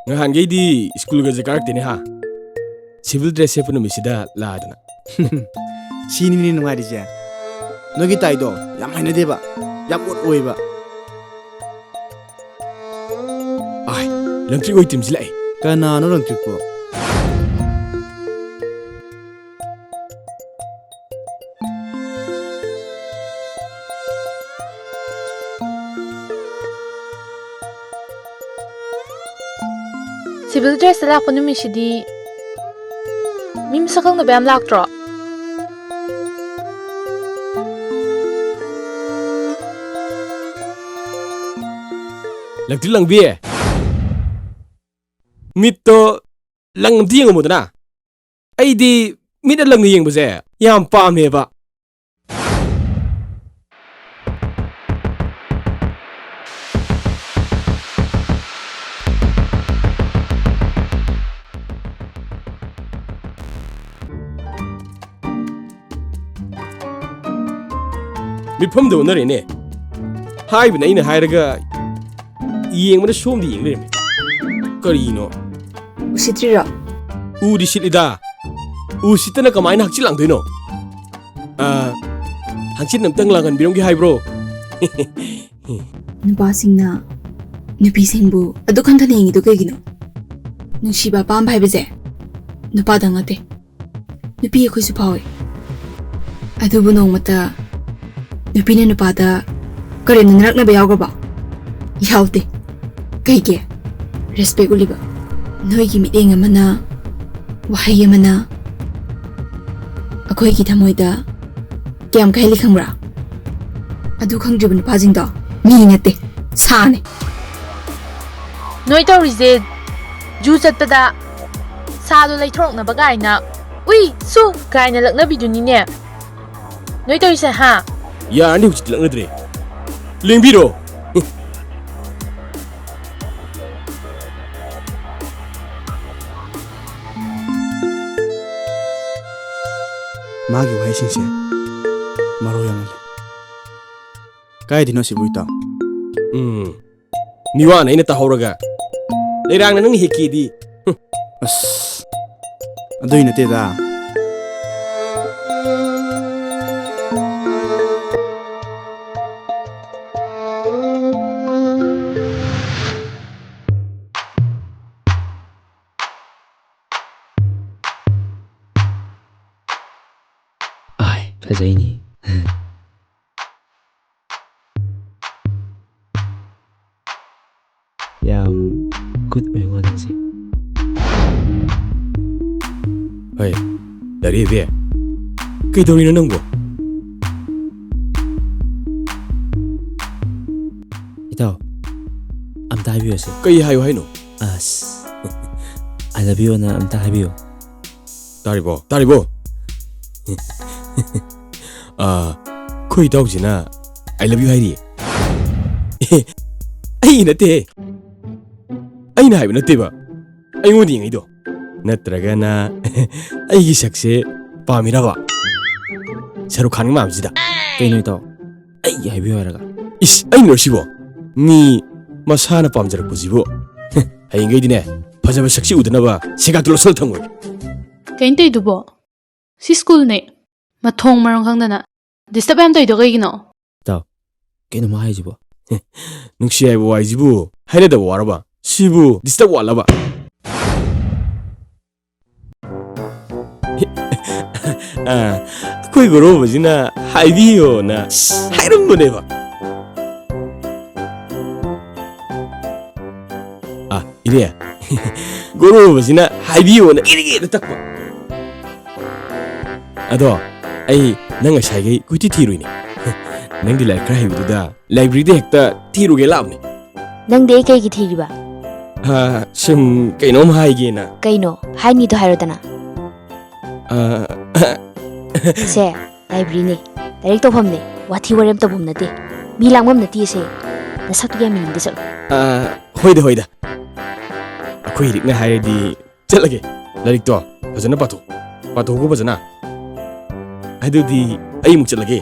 ꯅꯍꯥꯟꯈꯩꯗꯤ ꯁ꯭ꯀꯨꯜꯒꯁꯦ ꯀꯥꯔꯛꯇꯦꯅꯦ ꯍꯥ? ꯁꯤꯚꯤꯜ ꯗ꯭ꯔꯦꯁ ꯁꯦꯠꯄ ꯅꯨꯃꯤꯠꯁꯤꯗ ꯂꯥꯛꯑꯗꯅ꯫ ꯁꯤꯅꯤꯅꯦ ꯅꯨꯡꯉꯥꯏꯔꯤꯁꯦ꯫ ꯅꯣꯏꯒꯤ ꯇꯥꯏꯗꯣ ꯌꯥꯝ ꯍꯩꯅꯗꯦꯕ, ꯌꯥꯝ ꯑꯣꯠ ꯑꯣꯏꯕ꯫ ꯑꯥꯏ, ꯂꯪꯇ꯭ꯔꯤꯛ ꯑꯣꯏ ꯇꯤꯝꯁꯤ ꯂꯥꯛꯑꯦ꯫ ꯀꯅꯥꯅꯣ ꯂꯪꯇ꯭ꯔꯤꯛꯄꯣ? ꯁꯤꯚꯤꯜ ꯗ꯭ꯔꯦꯁꯇ ꯂꯥꯛꯄ ꯅꯨꯃꯤꯠꯁꯤꯗꯤ ꯃꯤ ꯃꯁꯛ ꯈꯪꯗꯕ ꯌꯥꯝ ꯂꯥꯛꯇ꯭ꯔꯣ? ꯂꯪꯇ꯭ꯔꯤꯛ ꯂꯪꯕꯤ, ꯃꯤꯠꯇꯣ ꯂꯪ ꯑꯝꯇ ꯌꯦꯡꯉꯝꯃꯨꯗꯅ꯫ ꯑꯩꯗꯤ ꯃꯤꯠꯅ ꯂꯪꯅ ꯌꯦꯡꯕꯁꯦ ꯌꯥꯝ ꯄꯥꯝꯃꯦꯕ꯫ ꯃꯤꯐꯝꯗ ꯑꯣꯟꯅꯔꯦꯅꯦ꯫ ꯍꯥꯏꯕꯅ ꯑꯩꯅ ꯍꯥꯏꯔꯒ ꯌꯦꯡꯕꯅ ꯁꯣꯝꯗ ꯌꯦꯡ ꯂꯩꯔꯝꯃꯦ꯫ ꯀꯔꯤꯅꯣ? ꯎꯁꯤꯠꯇ꯭ꯔꯤꯔꯣ? ꯎꯗꯤ ꯁꯤꯠꯂꯤꯗ꯫ ꯎꯁꯤꯠꯇꯅ ꯀꯃꯥꯏꯅ ꯍꯛꯆꯤꯜ ꯂꯥꯡꯗꯣꯏꯅꯣ? ꯑ, ꯍꯪꯆꯤꯠ ꯑꯝꯇꯪ ꯂꯥꯡꯍꯟꯕꯤꯔꯝꯒꯦ ꯍꯥꯏꯕ꯭ꯔꯣ? ꯅꯨꯄꯥꯁꯤꯡꯅ ꯅꯨꯄꯤꯁꯤꯡꯕꯨ ꯑꯗꯨꯛ ꯍꯟꯊꯅ ꯌꯦꯡꯉꯤꯗꯣ ꯀꯩꯒꯤꯅꯣ? ꯅꯨꯡꯁꯤꯕ ꯑꯄꯥꯝꯕ ꯍꯥꯏꯕꯁꯦ ꯅꯨꯄꯥꯗꯪ ꯅꯠꯇꯦ, ꯅꯨꯄꯤ ꯑꯩꯈꯣꯏꯁꯨ ꯐꯥꯎꯏ꯫ ꯑꯗꯨꯕꯨ ꯅꯣꯡꯃꯇ ꯅꯨꯄꯤꯅ ꯅꯨꯄꯥꯗ ꯀꯔꯦꯝꯅ ꯅꯔꯛꯅꯕ ꯌꯥꯎꯈ꯭ꯔꯕꯣ? ꯌꯥꯎꯗꯦ꯫ ꯀꯩꯒꯤ? ꯔꯦꯁꯄꯦꯛ ꯎꯠꯂꯤꯕ꯫ ꯅꯣꯏꯒꯤ ꯃꯤꯠꯌꯦꯡ ꯑꯃꯅ, ꯋꯥꯍꯩ ꯑꯃꯅ ꯑꯩꯈꯣꯏꯒꯤ ꯊꯃꯣꯏꯗ ꯀꯌꯥꯝ ꯀꯥꯏꯍꯜꯂꯤ ꯈꯪꯕ꯭ꯔꯥ? ꯑꯗꯨ ꯈꯪꯗ꯭ꯔꯤꯕ ꯅꯨꯄꯥꯁꯤꯡꯗꯣ ꯃꯤ ꯅꯠꯇꯦ, ꯁꯥꯅꯦ꯫ ꯅꯣꯏ ꯇꯧꯔꯤꯁꯦ ꯖꯨ ꯆꯠꯄꯗ ꯁꯥꯗꯣ ꯂꯩꯊꯣꯔꯛꯅꯕ ꯀꯥꯏꯅ, ꯎꯏ ꯁꯨ ꯀꯥꯏꯅ ꯂꯛꯅꯕꯤꯗꯨꯅꯤꯅꯦ ꯅꯣꯏ ꯇꯧꯔꯤꯁꯦ, ꯍꯥ? ꯌꯥꯔꯅꯤ, ꯍꯧꯖꯤꯛꯇꯤ ꯂꯛꯅꯗ꯭ꯔꯦ꯫ ꯂꯦꯡꯕꯤꯔꯣ꯫ ꯃꯥꯒꯤ ꯋꯥꯍꯩꯁꯤꯡꯁꯦ ꯃꯔꯣꯜ ꯌꯥꯝꯅ ꯂꯩ꯫ ꯀꯥꯏꯗꯩꯅꯣ ꯁꯤꯕꯨ, ꯏꯇꯥꯎ? ꯎꯝ, ꯃꯤꯋꯥꯅ ꯑꯩꯅ ꯇꯥꯍꯧꯔꯒ ꯂꯩꯔꯥꯡꯅ ꯅꯪ ꯍꯦꯛꯀꯦꯗꯤ꯫ ꯑꯁ, ꯑꯗꯨꯏ ꯅꯠꯇꯦꯗ꯫ ꯑꯥꯏ, ꯐꯖꯩꯅꯤ꯫ ꯌꯥꯝ ꯒꯨꯗ ꯑꯣꯏ ꯋꯥ ꯅꯪꯁꯦ꯫ ꯍꯩ, ꯗꯥꯔꯤ ꯏꯕꯦ, ꯀꯩꯗꯧꯔꯤꯅꯣ ꯅꯪꯕꯣ? ꯏꯇꯥꯎ, ꯑꯝꯇ ꯍꯥꯏꯕꯤꯌꯨꯁꯦ꯫ ꯀꯩ ꯍꯥꯏꯌꯨ ꯍꯥꯏꯅꯣ? ꯑꯁ, I love you ꯑꯅ ꯑꯝꯇ ꯍꯥꯏꯕꯤꯌꯨ꯫ ꯇꯥꯔꯤꯕꯣ? ꯇꯥꯔꯤꯕꯣ? ꯑꯥ, ꯑꯩꯈꯣꯏ ꯏꯇꯥꯎꯁꯤꯅ "I love you" ꯍꯥꯏꯔꯤꯌꯦ꯫ ꯑꯦ, ꯑꯩ ꯅꯠꯇꯦꯍꯦ꯫ ꯑꯩꯅ ꯍꯥꯏꯕ ꯅꯠꯇꯦꯕ꯫ ꯑꯩꯉꯣꯟꯗ ꯌꯦꯡꯉꯛꯏꯗꯣ꯫ ꯅꯠꯇ꯭ꯔꯒꯅ ꯑꯩꯒꯤ ꯁꯛꯁꯦ ꯄꯥꯝꯃꯤꯔꯕ? ꯁꯔꯨꯛ ꯈꯥꯟꯒ ꯃꯥꯟꯕꯁꯤꯗ꯫ ꯀꯩꯅꯣ ꯏꯇꯥꯎ? ꯑꯩꯒꯤ ꯍꯥꯏꯕꯤꯌꯨ ꯍꯥꯏꯔꯒ꯫ ꯏꯁ, ꯑꯩꯅꯔꯣ ꯁꯤꯕꯣ? ꯃꯤ ꯃꯁꯥꯅ ꯄꯥꯝꯖꯔꯛꯄꯁꯤꯕꯨ꯫ ꯍꯌꯦꯡꯈꯩꯗꯤꯅꯦ, ꯐꯖꯕ ꯁꯛꯁꯤ ꯎꯗꯅꯕ ꯁꯦꯒꯥꯛꯇꯨ ꯂꯧꯁꯜꯂ ꯊꯝꯃꯣꯏ꯫ ꯀꯩꯅꯣ ꯇꯧꯏꯗꯨꯕꯣ? ꯁꯤ ꯁ꯭ꯀꯨꯜꯅꯦ꯫ ꯃꯊꯣꯡ ꯃꯔꯝ ꯈꯪꯗꯅ ꯗꯤꯁꯇꯔꯕ ꯌꯥꯝ ꯇꯧꯏꯗꯣ ꯀꯩꯒꯤꯅꯣ? ꯀꯩꯅꯣ ꯃꯥ ꯍꯥꯏꯁꯤꯕꯣ? ꯅꯨꯡꯁꯤ ꯍꯥꯏꯕ ꯋꯥꯍꯩꯁꯤꯕꯨ ꯍꯥꯏꯅꯗꯕ ꯋꯥꯔꯕ? ꯁꯤꯕꯨ ꯗꯤꯁꯇꯔꯕ ꯋꯥꯠꯂꯕ? ꯑꯥ, ꯑꯩꯈꯣꯏ ꯒꯣꯔꯣꯕꯁꯤꯅ ꯍꯥꯏꯕꯤꯌꯣꯅ ꯍꯥꯏꯔꯝꯕꯅꯦꯕ꯫ ꯑꯥ, ꯏꯅꯦ, ꯒꯣꯔꯣꯕꯁꯤꯅ ꯍꯥꯏꯕꯤꯌꯣꯅ ꯏꯔꯤꯒꯦꯅ ꯇꯛꯄ꯫ ꯑꯗꯣ ꯑꯩ ꯅꯪ ꯉꯁꯥꯏꯈꯩ ꯀꯣꯏꯊꯤ ꯊꯤꯔꯨꯏꯅꯦ꯫ ꯅꯪꯗꯤ ꯂꯥꯏꯔꯤꯛ ꯈꯔ ꯍꯩꯕꯗꯨꯗ ꯂꯥꯏꯕ꯭ꯔꯦꯔꯤꯗ ꯍꯦꯛꯇ ꯊꯤꯔꯨꯒꯦ ꯂꯥꯛꯑꯕꯅꯦ꯫ ꯅꯪꯗꯤ ꯑꯩ ꯀꯩꯒꯤ ꯊꯤꯔꯤꯕ? ꯑꯥ, ꯁꯨꯝ ꯀꯩꯅꯣꯝ ꯍꯥꯏꯒꯦꯅ꯫ ꯀꯩꯅꯣ? ꯍꯥꯏꯅꯤꯗꯣ ꯍꯥꯏꯔꯣꯗꯅ꯫ ꯑꯥ, ꯁꯦ, ꯂꯥꯏꯕ꯭ꯔꯦꯔꯤꯅꯦ, ꯂꯥꯏꯔꯤꯛ ꯇꯧꯐꯝꯅꯦ, ꯋꯥꯊꯤ ꯋꯥꯔꯦꯝ ꯇꯧꯐꯝ ꯅꯠꯇꯦ, ꯃꯤ ꯂꯥꯡꯐꯝ ꯅꯠꯇꯦ ꯁꯦ꯫ ꯅꯁꯛꯇꯨ ꯌꯥꯝ ꯌꯦꯡꯅꯤꯡꯗꯦ, ꯆꯠꯂꯣ꯫ ꯑꯥ, ꯍꯣꯏꯗ, ꯍꯣꯏꯗ꯫ ꯑꯩꯈꯣꯏ ꯏꯔꯤꯛꯅ ꯍꯥꯏꯔꯗꯤ ꯆꯠꯂꯒꯦ꯫ ꯂꯥꯏꯔꯤꯛꯇꯣ ꯐꯖꯅ ꯄꯥꯊꯣꯛ, ꯄꯥꯊꯣꯛꯎꯀꯣ ꯐꯖꯅ꯫ ꯑꯗꯨꯗꯤ ꯑꯩ ꯑꯃꯨꯛ ꯆꯠꯂꯒꯦ꯫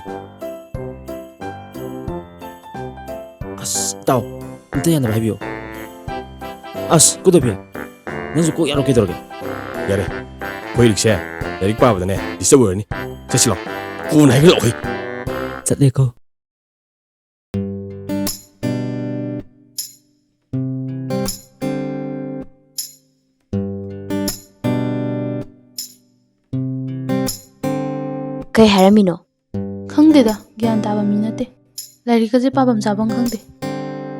ꯑꯁ, ꯏꯇꯥꯎ, ꯑꯝꯇ ꯌꯥꯅꯕ ꯍꯥꯏꯕꯤꯌꯨ꯫ ꯑꯁ, ꯀꯨꯗꯕꯤ, ꯅꯪꯁꯨ ꯀꯣꯛ ꯌꯥꯔꯣ ꯀꯩꯗꯧꯔꯒꯦ? ꯌꯥꯔꯦ, ꯑꯩꯈꯣꯏ ꯏꯔꯤꯛꯁꯦ ꯂꯥꯏꯔꯤꯛ ꯄꯥꯕꯗꯅꯦ disturb ꯑꯣꯏꯔꯅꯤ꯫ ꯆꯠꯁꯤ ꯂꯥꯎ, ꯀꯣꯟꯅ ꯍꯥꯏꯒꯠꯂꯛꯑꯣ ꯍꯦ꯫ ꯆꯠꯂꯦꯀꯣ꯫ ꯀꯩ ꯍꯥꯏꯔꯝꯃꯤꯅꯣ? ꯈꯪꯗꯦꯗ, ꯒ꯭ꯌꯥꯟ ꯇꯥꯕ ꯃꯤ ꯅꯠꯇꯦ꯫ ꯂꯥꯏꯔꯤꯛꯀꯁꯦ ꯄꯥꯐꯝ ꯆꯥꯐꯝ ꯈꯪꯗꯦ꯫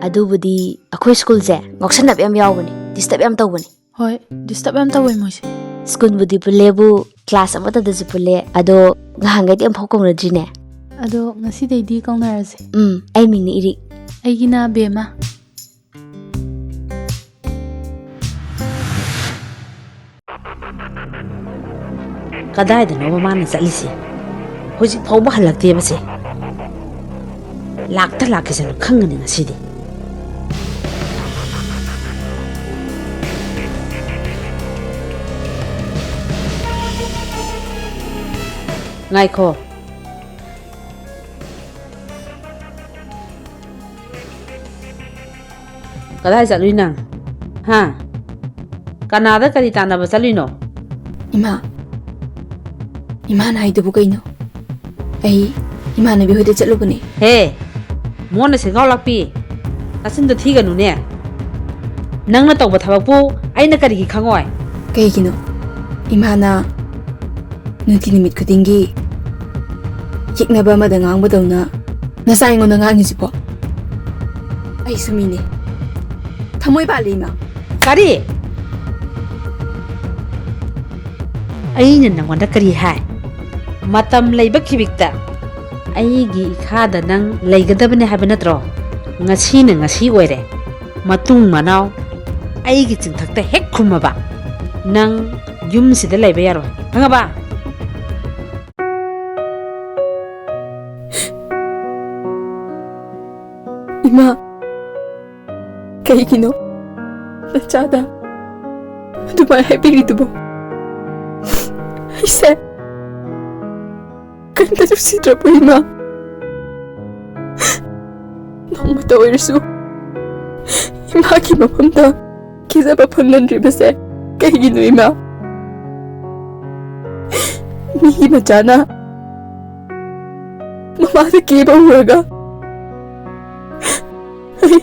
ꯑꯗꯨꯕꯨꯗꯤ ꯑꯩꯈꯣꯏ ꯁ꯭ꯀꯨꯜꯁꯦ ꯉꯥꯎꯁꯟꯅꯕ ꯌꯥꯝ ꯌꯥꯎꯕꯅꯦ, disturb ꯌꯥꯝ ꯇꯧꯕꯅꯦ꯫ ꯍꯣꯏ, disturb ꯌꯥꯝ ꯇꯧꯋꯦ ꯃꯣꯏꯁꯦ꯫ ꯁ꯭ꯀꯨꯜꯕꯨꯗꯤ ꯄꯨꯜꯂꯦꯕꯨ, class ꯑꯃꯠꯇꯗꯁꯨ ꯄꯨꯜꯂꯦ꯫ ꯑꯗꯣ ꯉꯍꯥꯟꯈꯩꯗꯤ ꯑꯃꯐꯥꯎ ꯀꯧꯅꯗ꯭ꯔꯤꯅꯦ꯫ ꯑꯗꯣ ꯉꯁꯤꯗꯩꯗꯤ ꯀꯧꯅꯔꯁꯦ꯫ ꯎꯝ, ꯑꯩ ꯃꯤꯡꯅ ꯏꯔꯤꯛ꯫ ꯑꯩꯒꯤꯅ ꯕꯦꯝꯃ꯫ ꯀꯗꯥꯏꯗꯅꯣꯕ ꯃꯥꯅ ꯆꯠꯂꯤꯁꯦ? ꯍꯧꯖꯤꯛ ꯐꯥꯎꯕ ꯍꯜꯂꯛꯇꯦꯕꯁꯦ꯫ ꯂꯥꯛꯇ ꯂꯥꯛꯈꯤꯁꯅꯨ, ꯈꯪꯒꯅꯤ ꯉꯁꯤꯗꯤ꯫ ꯉꯥꯏꯈꯣ꯫ ꯀꯗꯥꯏ ꯆꯠꯂꯨꯏ ꯅꯪ? ꯍꯥ? ꯀꯅꯥꯗ ꯀꯔꯤ ꯇꯥꯟꯅꯕ ꯆꯠꯂꯨꯏꯅꯣ? ꯏꯃꯥ, ꯏꯃꯥꯅ ꯍꯥꯏꯗꯨꯕꯨ ꯀꯩꯅꯣ? ꯑꯩ ꯏꯃꯥꯟꯅꯕꯤ ꯍꯣꯏꯗ ꯆꯠꯂꯨꯕꯅꯦ꯫ ꯍꯦ, ꯃꯣꯟꯅ ꯁꯦꯟꯒꯥꯎ ꯂꯥꯛꯄꯤ, ꯅꯆꯤꯟꯗꯣ ꯊꯤꯒꯅꯨꯅꯦ꯫ ꯅꯪꯅ ꯇꯧꯕ ꯊꯕꯛꯄꯨ ꯑꯩꯅ ꯀꯔꯤꯒꯤ ꯈꯪꯉꯣꯏ? ꯀꯩꯒꯤꯅꯣ? ꯏꯃꯥꯅ ꯅꯨꯡꯇꯤ ꯅꯨꯃꯤꯠ ꯈꯨꯗꯤꯡꯒꯤ ꯌꯦꯛꯅꯕ ꯑꯃꯗ ꯉꯥꯡꯕꯗꯧꯅ ꯅꯆꯥ ꯑꯩꯉꯣꯟꯗ ꯉꯥꯡꯉꯤꯁꯤꯕꯣ? ꯑꯩꯁꯨ ꯃꯤꯅꯦ꯫ ꯊꯃꯣꯏ ꯄꯥꯜꯂꯤ, ꯏꯃꯥ꯫ ꯀꯔꯤ? ꯑꯩꯅ ꯅꯪꯉꯣꯟꯗ ꯀꯔꯤ ꯍꯥꯏ? ꯃꯇꯝ ꯂꯩꯕ ꯈꯤꯕꯤꯛꯇ ꯑꯩꯒꯤ ꯏꯈꯥꯗ ꯅꯪ ꯂꯩꯒꯗꯕꯅꯦ ꯍꯥꯏꯕ ꯅꯠꯇ꯭ꯔꯣ? ꯉꯁꯤꯅ ꯉꯁꯤ ꯑꯣꯏꯔꯦ꯫ ꯃꯇꯨꯡ ꯃꯅꯥꯎ ꯑꯩꯒꯤ ꯆꯤꯟꯊꯛꯇ ꯍꯦꯛ ꯈꯨꯝꯃꯕ, ꯅꯪ ꯌꯨꯝꯁꯤꯗ ꯂꯩꯕ ꯌꯥꯔꯣꯏ꯫ ꯈꯪꯉꯕ? ꯏꯃꯥ, ꯀꯩꯒꯤꯅꯣ ꯅꯆꯥꯗ ꯑꯗꯨꯃꯥꯏꯅ ꯍꯥꯏꯕꯤꯔꯤꯗꯨꯕꯣ? ꯑꯩꯁꯦ ꯀꯔꯤꯝꯇ ꯅꯨꯡꯁꯤꯗ꯭ꯔꯕꯣ, ꯏꯃꯥ? ꯅꯣꯡꯃꯇ ꯑꯣꯏꯔꯁꯨ ꯏꯃꯥꯒꯤ ꯃꯐꯝꯗ ꯀꯦꯖꯕ ꯐꯪꯍꯟꯗ꯭ꯔꯤꯕꯁꯦ ꯀꯩꯒꯤꯅꯣ, ꯏꯃꯥ? ꯃꯤꯒꯤ ꯃꯆꯥꯅ ꯃꯃꯥꯗ ꯀꯦꯕ ꯎꯔꯒ ꯑꯩ,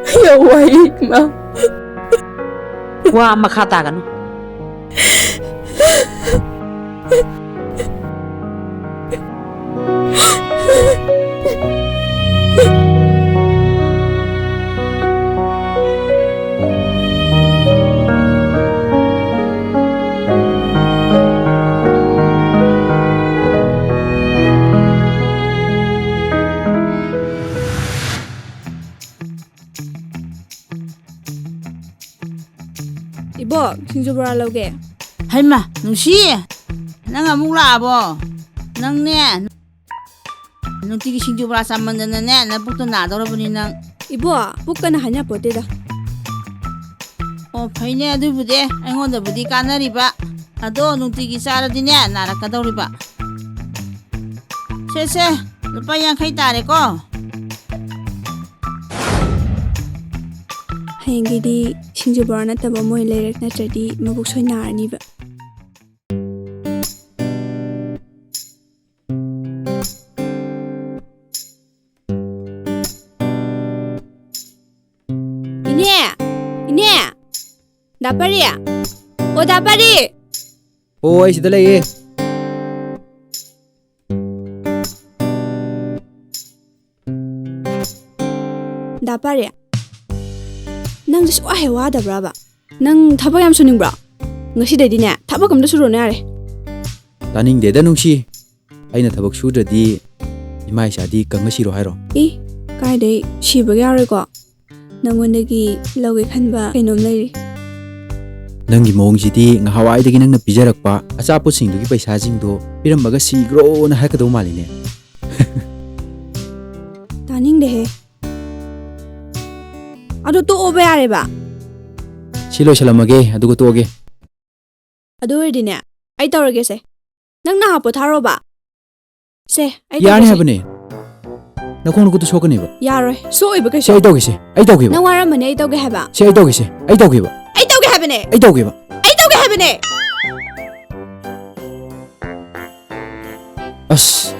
ꯑꯩ ꯌꯥꯝ ꯋꯥꯏꯌꯦ, ꯏꯃꯥ꯫ ꯋꯥ ꯃꯈꯥ ꯇꯥꯒꯅꯨ꯫ ꯏꯕꯣꯛ, ꯁꯤꯡꯖꯨ ꯕꯣꯔꯥ ꯂꯧꯒꯦ꯫ ꯍꯩꯃ, ꯅꯨꯡꯁꯤ! ꯅꯪ ꯑꯃꯨꯛ ꯂꯥꯛꯑꯕꯣ? ꯅꯪꯅꯦ, ꯅꯨꯡꯇꯤꯒꯤ ꯁꯤꯡꯖꯨ ꯕꯣꯔꯥ ꯆꯥꯃꯟꯗꯅꯅꯦ, ꯅꯕꯨꯛꯇꯣ ꯅꯥꯗꯧꯔꯕꯅꯤ ꯅꯪ꯫ ꯏꯕꯣꯛ, ꯄꯨꯛꯀꯅ ꯍꯥꯏꯅꯄꯣꯠꯇꯦꯗ꯫ ꯑꯣ, ꯐꯩꯅꯦ ꯑꯗꯨꯕꯨꯗꯤ, ꯑꯩꯉꯣꯟꯗꯕꯨꯗꯤ ꯀꯥꯟꯅꯔꯤꯕ꯫ ꯑꯗꯣ ꯅꯨꯡꯇꯤꯒꯤ ꯆꯥꯔꯗꯤꯅꯦ, ꯅꯥꯔꯛꯀꯗꯧꯔꯤꯕ꯫ ꯁꯦ, ꯁꯦ, ꯂꯨꯄꯥ ꯌꯥꯡꯈꯩ ꯇꯥꯔꯦꯀꯣ꯫ ꯍꯌꯦꯡꯒꯤꯗꯤ ꯁꯤꯡꯖꯨ ꯕꯣꯔꯥ ꯅꯠꯇꯕ ꯑꯃ ꯑꯣꯏꯅ ꯂꯩꯔꯛ, ꯅꯠꯇ꯭ꯔꯗꯤ ꯃꯕꯨꯛ ꯁꯣꯏ ꯅꯥꯔꯅꯤꯕ꯫ ꯏꯅꯦ! ꯏꯅꯦ! ꯗꯥ ꯄꯔꯤ! ꯑꯣ, ꯗꯥ ꯄꯔꯤ! ꯑꯣ, ꯑꯩ ꯁꯤꯗ ꯂꯩꯌꯦ꯫ ꯑꯄꯥꯔꯦ, ꯅꯪꯁꯦ ꯁꯨꯛꯋꯥ ꯍꯦꯛ ꯋꯥꯗꯕ꯭ꯔꯕ? ꯅꯪ ꯊꯕꯛ ꯌꯥꯝ ꯁꯨꯅꯤꯡꯕ꯭ꯔꯣ? ꯉꯁꯤꯗꯩꯗꯤꯅꯦ, ꯊꯕꯛ ꯑꯝꯇ ꯁꯨꯔꯨꯅꯨ ꯌꯥꯔꯦ꯫ ꯇꯥꯅꯤꯡꯗꯦꯗ, ꯅꯨꯡꯁꯤ꯫ ꯑꯩꯅ ꯊꯕꯛ ꯁꯨꯗ꯭ꯔꯗꯤ ꯏꯃꯥ ꯏꯆꯥꯗꯤ ꯀꯪꯉ ꯁꯤꯔꯣ ꯍꯥꯏꯔꯣ? ꯏ, ꯀꯥꯏꯗꯩ ꯁꯤꯕꯒ ꯌꯥꯔꯣꯏꯀꯣ꯫ ꯅꯪꯉꯣꯟꯗꯒꯤ ꯂꯧꯒꯦ ꯈꯟꯕ ꯀꯩꯅꯣꯝ ꯂꯩꯔꯤ꯫ ꯅꯪꯒꯤ ꯃꯑꯣꯡꯁꯤꯗꯤ ꯉꯍꯥꯟꯋꯥꯏꯗꯒꯤ ꯅꯪꯅ ꯄꯤꯖꯔꯛꯄ ꯑꯆꯥꯄꯣꯠꯁꯤꯡꯗꯨꯒꯤ ꯄꯩꯁꯥꯁꯤꯡꯗꯣ ꯄꯤꯔꯝꯕꯒ ꯁꯤꯈ꯭ꯔꯣꯅ ꯍꯥꯏꯔꯛꯀꯗꯧ ꯃꯥꯜꯂꯤꯅꯦ꯫ ꯇꯥꯅꯤꯡꯗꯦꯍꯦ꯫ ꯑꯗꯣ ꯇꯣꯛꯑꯣꯕ ꯌꯥꯔꯦꯕ꯫ ꯁꯤ ꯂꯣꯏꯁꯜꯂꯝꯃꯒꯦ, ꯑꯗꯨꯒ ꯇꯣꯛꯑꯒꯦ꯫ ꯑꯗꯨ ꯑꯣꯏꯔꯗꯤꯅꯦ, ꯑꯩ ꯇꯧꯔꯒꯦꯁꯦ꯫ ꯅꯪ ꯅꯍꯥ ꯄꯣꯊꯥꯔꯣꯕ꯫ ꯁꯦ, ꯑꯩ ꯌꯥꯔꯅꯤ ꯇꯧꯒꯦꯁꯦ꯫ ꯍꯥꯏꯕꯅꯦ꯫ ꯅꯈꯣꯡ ꯅꯈꯨꯠꯇꯨ ꯁꯣꯛꯀꯅꯦꯕ꯫ ꯌꯥꯔꯣꯏ, ꯁꯣꯛꯑꯣꯏꯕ ꯀꯩꯁꯨ꯫ ꯁꯦ, ꯑꯩ ꯇꯧꯒꯦꯁꯦ, ꯑꯩ ꯇꯧꯒꯦꯕ꯫ ꯅꯪ ꯋꯥꯔꯝꯃꯅꯤ, ꯑꯩ ꯇꯧꯒꯦ ꯍꯥꯏꯕ꯫ ꯁꯦ, ꯑꯩ ꯇꯧꯒꯦꯁꯦ, ꯑꯩ ꯇꯧꯒꯦꯕ꯫ ꯑꯩ ꯇꯧꯒꯦ ꯍꯥꯏꯕꯅꯦ꯫ ꯑꯩ ꯇꯧꯒꯦꯕ꯫ ꯑꯩ ꯇꯧꯒꯦ ꯍꯥꯏꯕꯅꯦ꯫ ꯑꯁ꯫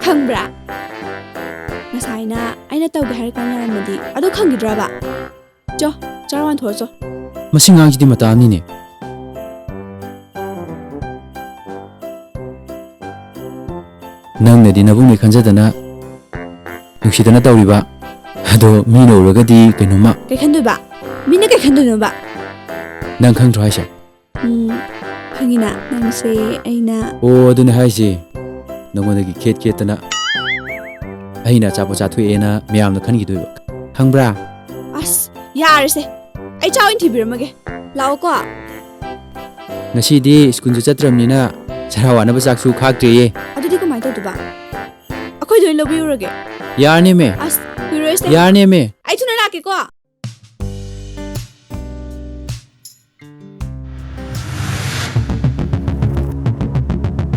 ꯈꯪꯕ꯭ꯔꯥ? ꯉꯁꯥꯏꯅ ꯑꯩꯅ ꯇꯧꯒꯦ ꯍꯥꯏꯔ ꯀꯥꯟ ꯌꯥꯔꯝꯃꯗꯤ꯫ ꯑꯗꯣ ꯈꯪꯈꯤꯗ꯭ꯔꯕ? ꯆꯣ, ꯆꯔꯥ ꯋꯥꯟꯊꯣꯛꯑꯣ ꯆꯣ꯫ ꯃꯁꯤ ꯉꯥꯡꯁꯤꯗꯤ ꯃꯇꯥ ꯑꯃꯅꯤꯅꯦ꯫ ꯅꯪꯅꯗꯤ ꯅꯕꯨꯡꯅꯦ ꯈꯟꯖꯗꯅ ꯅꯨꯡꯁꯤꯗꯅ ꯇꯧꯔꯤꯕ꯫ ꯑꯗꯣ ꯃꯤꯅ ꯎꯔꯒꯗꯤ ꯀꯩꯅꯣꯝꯃ꯫ ꯀꯩ ꯈꯟꯗꯣꯏꯕ? ꯃꯤꯅ ꯀꯩ ꯈꯟꯗꯣꯏꯅꯣꯕ? ꯅꯪ ꯈꯪꯗ꯭ꯔꯣ ꯍꯥꯏꯁꯦ? ꯎꯝ, ꯈꯪꯉꯤꯅ, ꯅꯪꯁꯦ ꯑꯩꯅ꯫ ꯑꯣ, ꯑꯗꯨꯅꯦ ꯍꯥꯏꯁꯦ꯫ ꯅꯉꯣꯟꯗꯒꯤ ꯈꯦꯠ ꯈꯦꯠꯇꯅ ꯑꯩꯅ ꯑꯆꯥꯄꯣꯠ ꯆꯥꯊꯣꯛꯑꯦꯅ ꯃꯌꯥꯝꯅ ꯈꯟꯈꯤꯗꯣꯏꯕ꯫ ꯈꯪꯕ꯭ꯔꯥ? ꯑꯁ, ꯌꯥꯔꯦꯁꯦ꯫ ꯑꯩ ꯆꯥꯛ ꯑꯣꯏꯅ ꯊꯤꯕꯤꯔꯝꯃꯒꯦ꯫ ꯂꯥꯛꯑꯣꯀꯣ꯫ ꯉꯁꯤꯗꯤ ꯁ꯭ꯀꯨꯜꯁꯨ ꯆꯠꯇ꯭ꯔꯕꯅꯤꯅ ꯆꯔꯥ ꯋꯥꯅꯕ ꯆꯥꯛꯁꯨ ꯈꯥꯛꯇ꯭ꯔꯦꯌꯦ꯫ ꯑꯗꯨꯗꯤ ꯀꯃꯥꯏꯅ ꯇꯧꯗꯣꯏꯕ? ꯑꯩꯈꯣꯏꯗ ꯑꯣꯏꯅ ꯂꯧꯕꯤꯔꯨꯔꯒꯦ꯫ ꯌꯥꯔꯅꯦꯃꯦ꯫ ꯑꯁ, ꯀꯨꯏꯔꯣꯏꯁꯦ꯫ ꯌꯥꯔꯅꯦꯃꯦ꯫ ꯑꯩ ꯊꯨꯅ ꯂꯥꯛꯀꯦꯀꯣ꯫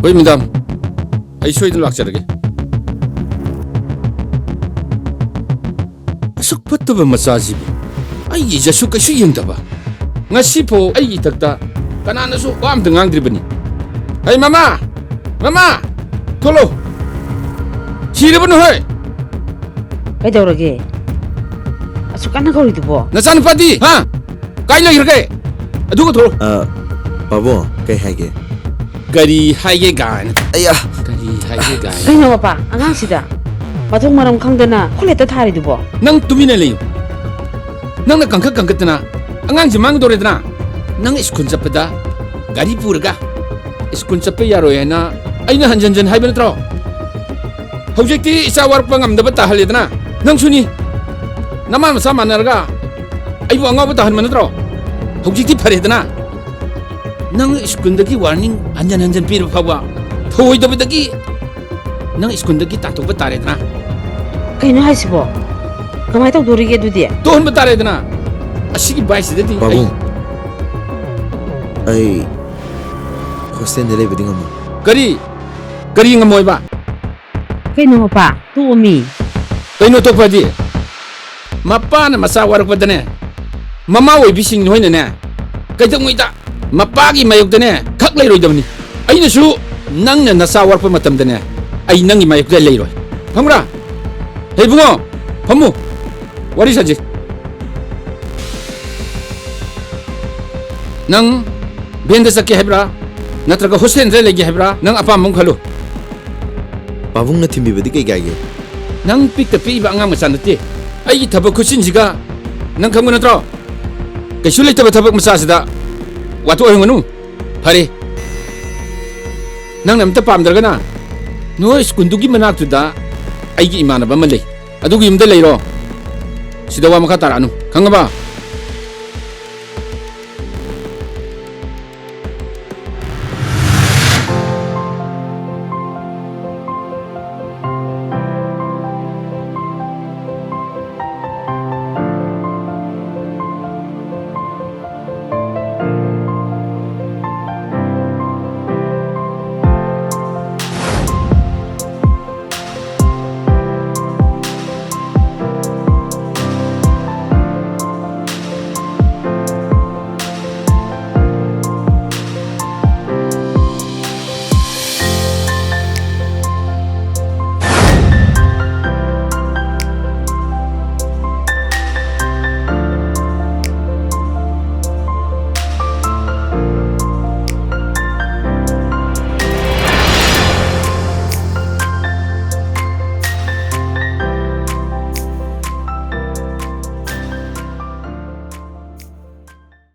ꯍꯣꯏ, ꯃꯦꯗꯥꯝ, ꯑꯩ ꯁꯣꯏꯗꯅ ꯂꯥꯛꯆꯔꯒꯦ꯫ ꯑꯁꯨꯛ ꯐꯠꯇꯕ ꯃꯆꯥꯁꯤꯕꯨ ꯑꯩꯒꯤ ꯏꯖꯠꯁꯨ ꯀꯩꯁꯨ ꯌꯦꯡꯗꯕ꯫ ꯉꯁꯤꯐꯥꯎ ꯑꯩꯒꯤ ꯏꯊꯛꯇ ꯀꯅꯥꯅꯁꯨ ꯋꯥ ꯑꯝꯇ ꯉꯥꯡꯗ꯭ꯔꯤꯕꯅꯤ꯫ ꯍꯩ, ꯃꯃꯥ! ꯃꯃꯥ! ꯊꯣꯛꯂꯛꯑꯣ! ꯁꯤꯔꯕꯅꯨ ꯍꯣꯏ! ꯀꯩꯗꯧꯔꯒꯦ? ꯑꯁꯨꯛ ꯀꯟꯅ ꯀꯧꯔꯤꯗꯨꯕꯣ? ꯅꯆꯥꯅꯨꯄꯥꯗꯤ, ꯍꯥ? ꯀꯥꯏ ꯂꯩꯈ꯭ꯔꯒꯦ? ꯑꯗꯨꯒ ꯊꯣꯛꯂꯛꯑꯣ꯫ ꯑ, ꯄꯥꯕꯨꯡ, ꯀꯩ ꯍꯥꯏꯒꯦ? ꯀꯔꯤ ꯍꯥꯏꯒꯦ ꯀꯥꯏꯅ꯫ ꯑꯌꯥ! ꯀꯔꯤ ꯍꯥꯏꯒꯦ ꯀꯥꯏꯅ꯫ ꯀꯩꯅꯣ ꯃꯄꯥ, ꯑꯉꯥꯡꯁꯤꯗ? ꯃꯊꯣꯡ ꯃꯔꯝ ꯈꯪꯗꯅ ꯈꯨꯠꯂꯦꯠꯇ ꯊꯥꯔꯤꯗꯨꯕꯣ? ꯅꯪ ꯇꯨꯃꯤꯟꯅ ꯂꯩꯌꯨ꯫ ꯅꯪꯅ ꯀꯟꯈꯠ ꯀꯟꯈꯠꯇꯅ ꯑꯉꯥꯡꯁꯦ ꯃꯥꯡꯒꯗꯧꯔꯦꯗꯅ꯫ ꯅꯪ ꯁ꯭ꯀꯨꯜ ꯆꯠꯄꯗ ꯒꯥꯔꯤ ꯄꯨꯔꯒ ꯁ꯭ꯀꯨꯜ ꯆꯠꯄ ꯌꯥꯔꯣꯏ ꯍꯥꯏꯅ ꯑꯩꯅ ꯍꯟꯖꯟ ꯍꯟꯖꯟ ꯍꯥꯏꯕ ꯅꯠꯇ꯭ꯔꯣ? ꯍꯧꯖꯤꯛꯇꯤ ꯏꯆꯥ ꯋꯥꯔꯛꯄ ꯉꯝꯗꯕ ꯇꯥꯍꯜꯂꯦꯗꯅ꯫ ꯅꯪꯁꯨꯅꯤ, ꯅꯃꯥ ꯃꯆꯥ ꯃꯥꯟꯅꯔꯒ ꯑꯩꯕꯨ ꯑꯉꯥꯎꯕ ꯇꯥꯍꯟꯕ ꯅꯠꯇ꯭ꯔꯣ? ꯍꯧꯖꯤꯛꯇꯤ ꯐꯔꯦꯗꯅ꯫ ꯅꯪ ꯁ꯭ꯀꯨꯜꯗꯒꯤ ꯋꯥꯔꯅꯤꯡ ꯍꯟꯖꯟ ꯍꯟꯖꯟ ꯄꯤꯔꯕ ꯐꯥꯎꯕ ꯊꯧꯑꯣꯏꯗꯕꯗꯒꯤ ꯅꯪ ꯁ꯭ꯀꯨꯜꯗꯒꯤ ꯇꯥꯟꯊꯣꯛꯄ ꯇꯥꯔꯦꯗꯅ꯫ ꯀꯩꯅꯣ ꯍꯥꯏꯁꯤꯕꯣ? ꯀꯃꯥꯏꯅ ꯇꯧꯗꯣꯔꯤꯒꯦ ꯑꯗꯨꯗꯤ? ꯇꯣꯛꯍꯟꯕ ꯇꯥꯔꯦꯗꯅ꯫ ꯑꯁꯤꯒꯤ ꯕꯥꯏꯁꯤꯗꯗꯤ ꯑꯩ ꯄꯥꯕꯨꯡ, ꯑꯩ ꯍꯣꯁꯇꯦꯜꯗ ꯂꯩꯕꯗꯤ ꯉꯝꯃꯣꯏ꯫ ꯀꯔꯤ? ꯀꯔꯤ ꯉꯝꯃꯣꯏꯕ? ꯀꯩꯅꯣ ꯃꯄꯥ? ꯇꯣꯛꯑꯃꯤ꯫ ꯀꯩꯅꯣ ꯇꯣꯛꯄꯗꯤ? ꯃꯄꯥꯅ ꯃꯆꯥ ꯋꯥꯔꯛꯄꯗꯅꯦ, ꯃꯃꯥ ꯑꯣꯏꯕꯤꯁꯤꯡ ꯅꯣꯏꯅꯅꯦ, ꯀꯩꯗꯧꯉꯩꯗ ꯃꯄꯥꯒꯤ ꯃꯥꯌꯣꯛꯇꯅꯦ ꯈꯛ ꯂꯩꯔꯣꯏꯗꯕꯅꯤ꯫ ꯑꯩꯅꯁꯨ ꯅꯪꯅ ꯅꯆꯥ ꯋꯥꯔꯛꯄ ꯃꯇꯝꯗꯅꯦ, ꯑꯩ ꯅꯪꯒꯤ ꯃꯥꯌꯣꯛꯇ ꯂꯩꯔꯣꯏ꯫ ꯈꯪꯕ꯭ꯔꯥ? ꯍꯦ ꯏꯕꯨꯡꯉꯣ, ꯐꯝꯃꯨ꯫ ꯋꯥꯔꯤ ꯁꯥꯖꯤ꯫ ꯅꯪ ꯚꯦꯟꯗ ꯆꯠꯀꯦ ꯍꯥꯏꯕ꯭ꯔꯥ? ꯅꯠꯇ꯭ꯔꯒ ꯍꯣꯁꯇꯦꯜꯗ ꯂꯩꯒꯦ ꯍꯥꯏꯕ꯭ꯔꯥ? ꯅꯪ ꯑꯄꯥꯝꯕ ꯑꯃ ꯈꯜꯂꯨ꯫ ꯄꯥꯕꯨꯡꯅ ꯊꯤꯟꯕꯤꯕꯗꯤ ꯀꯩ ꯀꯥꯏꯒꯦ? ꯅꯪ ꯄꯤꯛꯇ ꯄꯤꯛꯏꯕ ꯑꯉꯥꯡ ꯃꯆꯥ ꯅꯠꯇꯦ꯫ ꯑꯩꯒꯤ ꯊꯕꯛ ꯈꯨꯠꯁꯤꯟꯁꯤꯒ ꯅꯪ ꯈꯪꯕ ꯅꯠꯇ꯭ꯔꯣ? ꯀꯩꯁꯨ ꯂꯩꯇꯕ ꯊꯕꯛ ꯃꯆꯥꯁꯤꯗ ꯋꯥꯊꯣꯛ ꯑꯣꯏꯍꯟꯒꯅꯨ꯫ ꯐꯔꯦ, ꯅꯪꯅ ꯑꯝꯇ ꯄꯥꯝꯗ꯭ꯔꯒꯅ ꯅꯣꯏ ꯁ꯭ꯀꯨꯜꯗꯨꯒꯤ ꯃꯅꯥꯛꯇꯨꯗ ꯑꯩꯒꯤ ꯏꯃꯥꯟꯅꯕ ꯑꯃ ꯂꯩ꯫ ꯑꯗꯨꯒꯤ ꯌꯨꯝꯗ ꯂꯩꯔꯣ꯫ ꯁꯤꯗ ꯋꯥ ꯃꯈꯥ ꯇꯥꯔꯛꯑꯅꯨ꯫ ꯈꯪꯉꯕ?